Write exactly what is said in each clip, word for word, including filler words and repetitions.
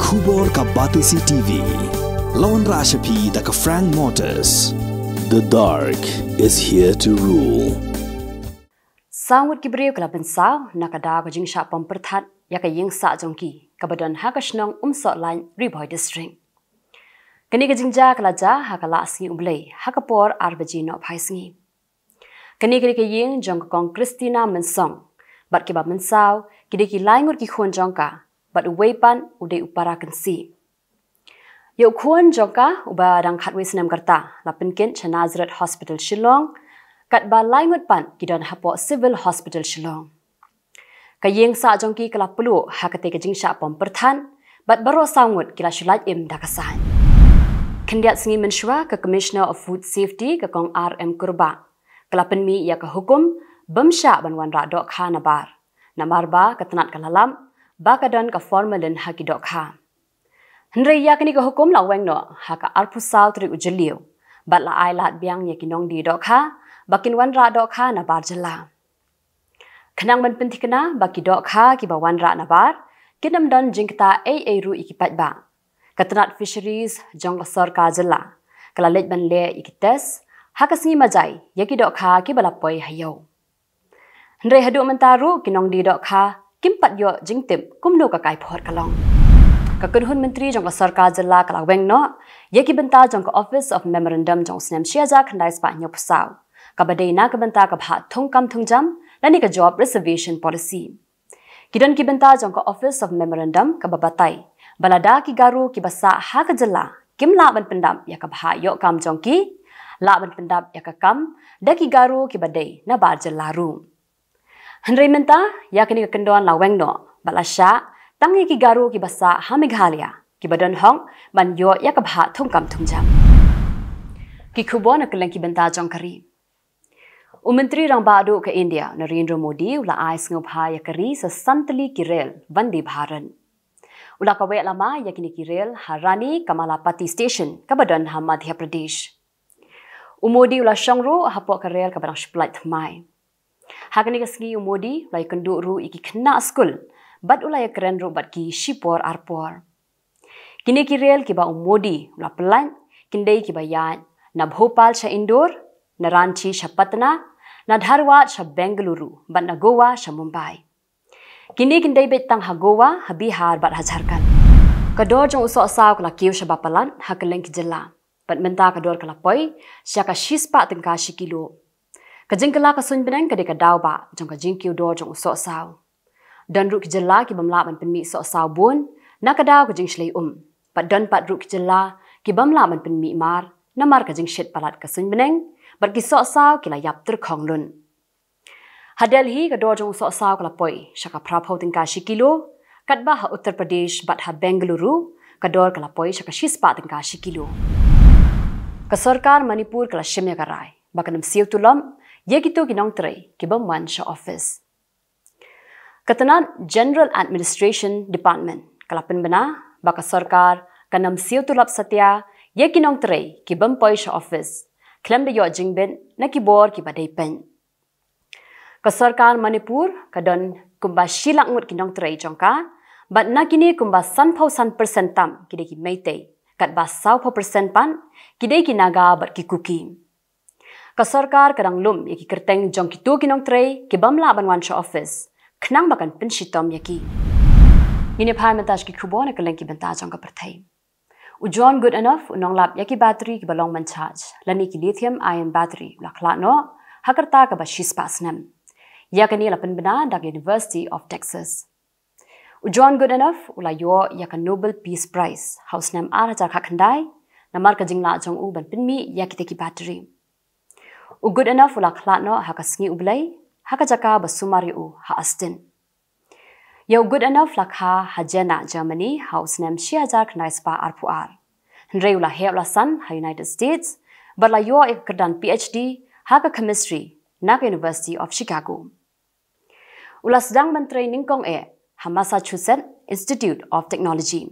Khubor ka Batesi T V. Lawan Rashapi da ka Frank Motors. The dark is here to rule. Saw ngut ki briew ki la pynsaw na ka daw ka jingshah pom pyrthat ïa ka ïing sah jong ki kaba don ha ka shnong Umsohlaiñ, Ri Bhoi District. Kane ka jingjia ka la jia ha ka la sngi U Blei ha ka por ar baje nohphai sngi. Kane ka dei ka ïing jong ka Kong Christina Mynsong bad kiba mynsaw ki dei ki lai ngut ki khun jong ka bad uwei pat u dei u para kynsi. Ïa u khun jong ka uba dang khatwei snem ka rta la pynkit sha Nazareth Hospital Shillong, katba lai ngut pat ki don hapoh Civil Hospital Shillong. Ka ïing sah jong ki ka la pluh ha katei ka jingshah pom pyrthat bad baroh saw ngut ki la shu lait im da ka saiñ. Khyndiat sngi mynshuwa ka Commissioner of Food Safety ka Kong R M Kurbah ka la pynmih ïa ka hukum bym shah ban wanrah dohkha nabar, namar ba ka tnat ka la lap ba ka don ka formalin ha ki dohkha. Hynrei ïa kane ka hukum la weng noh ha ka arphew saw tarik u Jylliew bad la ai lad biang ïa ki nongdie dohkha ba kin wanrah dohkha nabar jylla. Khnang ban pynthikna ba ki dohkha kiba wanrah nabar kin ym don jingktah ei ei ruh ïa ki paidbah, ka tnat Fisheries jong ka sorkar jylla ka la leit ban leh ïa ki test ha ka sngi Majai ïa ki dohkha kiba la poi ha ïew. Hynrei haduh mynta ruh ki nongdie dohkha kim pat ïoh jingtip kumno ka kaiphod ka long. Ka kynhun myntri jong ka sorkar jylla ka la weng noh ïa ki bynta jong ka Office of Memorandum jong u snem shi hajar khyndai spah hynñiewphew saw, kaba dei na ka bynta ka bhah thungkam thungjam lane ka Job Reservation Policy. Ki don ki bynta jong ka Office of Memorandum kaba batai ba lada ki Garo kiba sah ha ka jylla kim lah ban pyndap ïa ka bhah ïoh kam jong ki, lah ban pyndap ïa ka kam da ki Garo kiba dei nabar jylla ruh. Hynrei mynta ïa kane ka kyndon la weng noh bad la shah tang ïa ki Garo kiba sah ha Meghalaya kiba don hok ban ïoh ïa ka bhah thungkam thungjam. Ki khubor na kylleng ki bynta jong ka ri. U Myntri Rangbah Duh ka India, Narendra Modi, u la ai sngewbha ïa ka ri sa san tylli ki rel Vande Bharat. U la kaweh lama ïa kine ki rel ha Rani Kamalapati Station kaba don ha Madhya Pradesh. U Modi u la shong ruh hapoh ka rel kaba dang shu pyllait thymmai. Ha kane ka sngi u Modi u la ïakynduh ruh ïa ki khynnah skul bad u la ïakren ruh bad ki shipor arpor. Kine ki rel kiba u Modi u la pyllait kin dei kiba ïaid na Bhopal sha Indore, na Ranchi sha Patna, na Dharwad sha Bengaluru bad na Goa sha Mumbai. Kine kin dei beit tang ha Goa, ha Bihar bad ha Jharkhand. Ka dor jong u sohsaw ka la kiew shaba palat ha kylleng ki jylla bad mynta ka dor ka la poi sha ka shispah tyngka shi kilo. Ka jingkylla ka suiñbneng ka dei ka daw ba jong ka jingkiew dor jong u sohsaw. Don ruh ki jylla ki bym lah ban pynmih sohsaw bun na ka daw ka jingshlei um bad don pat ruh ki jylla ki bym lah ban pynmih mar namar ka jingshit palat ka suiñbneng bad ki sohsaw ki la ïap tyrkhong lut. Ha Delhi ka dor jong u sohsaw ka la poi sha ka phraphew tyngka shi kilo, katba ha Uttar Pradesh bad ha Bengaluru ka dor ka la poi sha ka shispah tyngka shi kilo. Ka sorkar Manipur ka la shim ïa ka rai ba kan ym siew tulop ïa kito ki nongtrei ki bym wan sha office. Ka tnat General Administration Department ka la pynbna ba ka sorkar kan ym siew tulop satia ïa ki nongtrei ki bym poi sha office khlem da ïoh jingbit na ki bor kiba dei peit. Ka sorkar Manipur ka don kumba shi lak ngut ki nongtrei jong ka bad na kine kumba sanphew san percent tam ki dei ki Meitei, katba sawphew percent pat ki dei ki Naga bad ki Kuki. Ka sorkar ka dang lum ïa ki kyrteng jong kito ki nongtrei ki bym lah ban wan sha office khnang ba kan pynshitom ïa ki. Ngin ïa phai mynta sha ki khubor na kylleng ki bynta jong ka pyrthei. U John Goodenough, u nonglap ïa ki battery kiba long man charge lane ki lithium ion battery, u la khlad noh ha ka rta kaba shispah snem. Ïa kane la pynbna da ka University of Texas. U John Goodenough u la ïoh ïa ka Nobel Peace Prize ha u snem ar hajar khatkhyndai namar ka jinglah jong u ban pynmih ïa kita ki battery. U Goodenough u la khlad noh ha ka sngi U Blei ha ka jaka ba sumar ïa u ha Austin. Ïa u Goodenough la kha ha Jena, Germany ha u snem shi hajar khyndai spah arphew ar. Hynrei u la heh u la san ha United States bad la ïoh ïa ka kyrdan PhD ha ka chemistry na ka University of Chicago. U la sdang ban trei nyngkong eh ha Massachusetts Institute of Technology.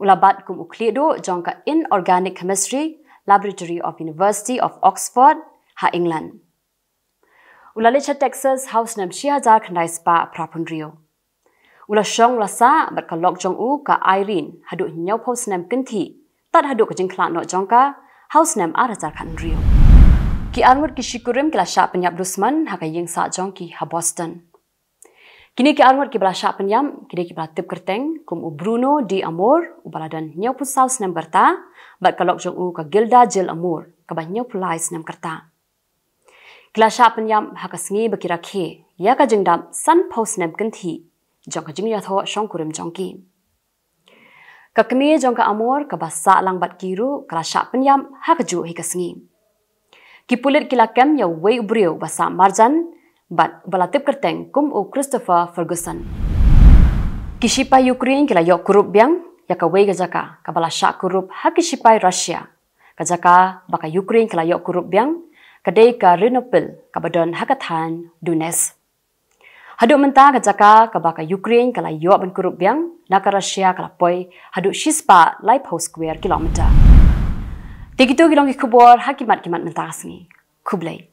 U la bat kum u khlieh duh jong ka Inorganic Chemistry Laboratory of University of Oxford ha England. U la leit sha Texas ha u snem shi hajar khyndai spah phraphew hynriew. U la shong u la sah bad ka lok jong u ka Irene haduh hynñiewphew snem kynthih, tad haduh ka jingkhlad noh jong ka ha u snem ar hajar khathynriew. Ki arngut ki shikurim ki la shah pynïap dusmon ha ka ïing sah jong ki ha Boston. Kine ki arngut kiba la shah pynïap ki dei kiba la tip kyrteng kum u Bruno D'Amore, uba la don hynñiewphew saw snem ka rta, bad ka lok jong u ka Gilda Jill Amore, kaba hynñiewphew lai snem ka rta. Ki la shah pynïap ha ka sngi ba ki rakhe ïa ka jingdap sanphew snem kynthih jong ka jingïathoh shongkurim jong ki. Ka kmie jong ka Amore kaba sah lang bad ki ruh ka la shah pynïap ha kajuh hi ka sngi. Ki pulit ki la kem ïa uwei u briew uba sah marjan bad uba la tip kyrteng kum u Christopher Ferguson. Ki shipai Ukraine ki la ïoh kurup biang ïa kawei ka jaka kaba la shah kurup ha ki shipai Russia. Ka jaka ba ka Ukraine ka la ïoh kurup biang ka dei ka Renopil kaba don ha ka thaiñ Donetsk. Haduh mynta ka jaka kaba ka Ukraine ka la ïoh ban kurup biang na ka Russia ka la poi haduh shispah laiphew square kilometer. Te kito ki long ki khubor ha ki mat ki mat mynta ka sngi. Khublei.